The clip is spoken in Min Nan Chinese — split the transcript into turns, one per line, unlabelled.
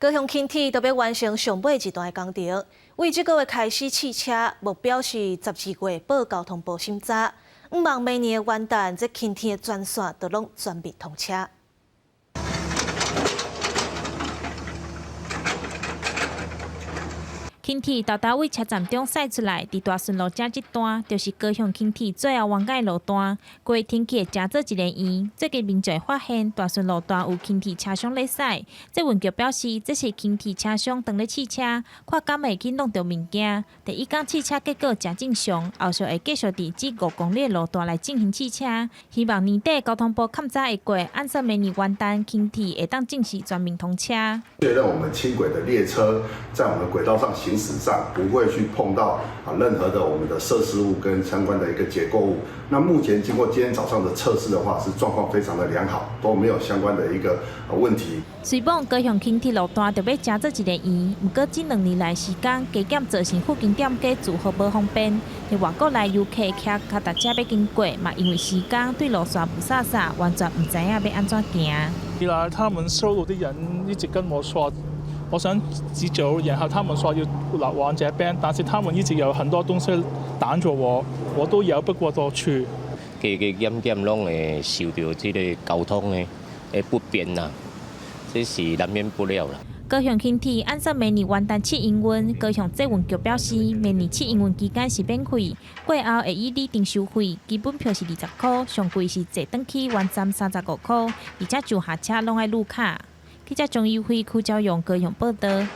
高雄輕鐵都欲完成上尾一段的工程，為這個月開始試車，目標是12月報交通部審查。向望明年的元旦，這輕鐵的全線都攏全面通車。
輕鐵豆豆對車站中駛出來，佇大順路遮這段，就是高雄輕鐵最後完結路段。過天氣會成做一个圓。最近民眾發現大順路段有輕鐵車廂咧駛，捷運局表示，這是輕鐵車廂當咧試車，看敢會去弄著物件。第一工試車結果誠正常，後續會繼續佇這5公里的路段來進行試車。希望年底交通部勘查會過，按算明年元旦輕鐵會當正式全面通車。
確認我們輕軌的列車在我們軌道上行駛上不會去碰到任何的我們的設施物跟相關的一個結構物。那目前經過今天早上的測試的話，是狀況非常的良好，都沒有相關的一個問題。
雖講高雄輕鐵路段著欲成做一个圓，毋過這2年來時間加減造成附近店家住戶無方便。佇外國來遊客騎腳踏車欲經過，嘛因為時間對路線霧煞煞，完全毋知影欲按怎行。
來，他們修路的人一直跟我說，我想自走，然後他們說要來往這邊，但是他們一直有很多東西擋住我，我都繞不過過去。
加加減減攏會受著這个交通的不便啦，這是難免不了啦。
高雄輕鐵按算明年元旦試營運，高雄捷運局表示，明年試營運期間是免費，過後會以里程收費，基本票是20箍，上貴是坐轉去原站35箍，而且上下車攏愛擼卡。記者張怡輝、柯昭勇高雄報導。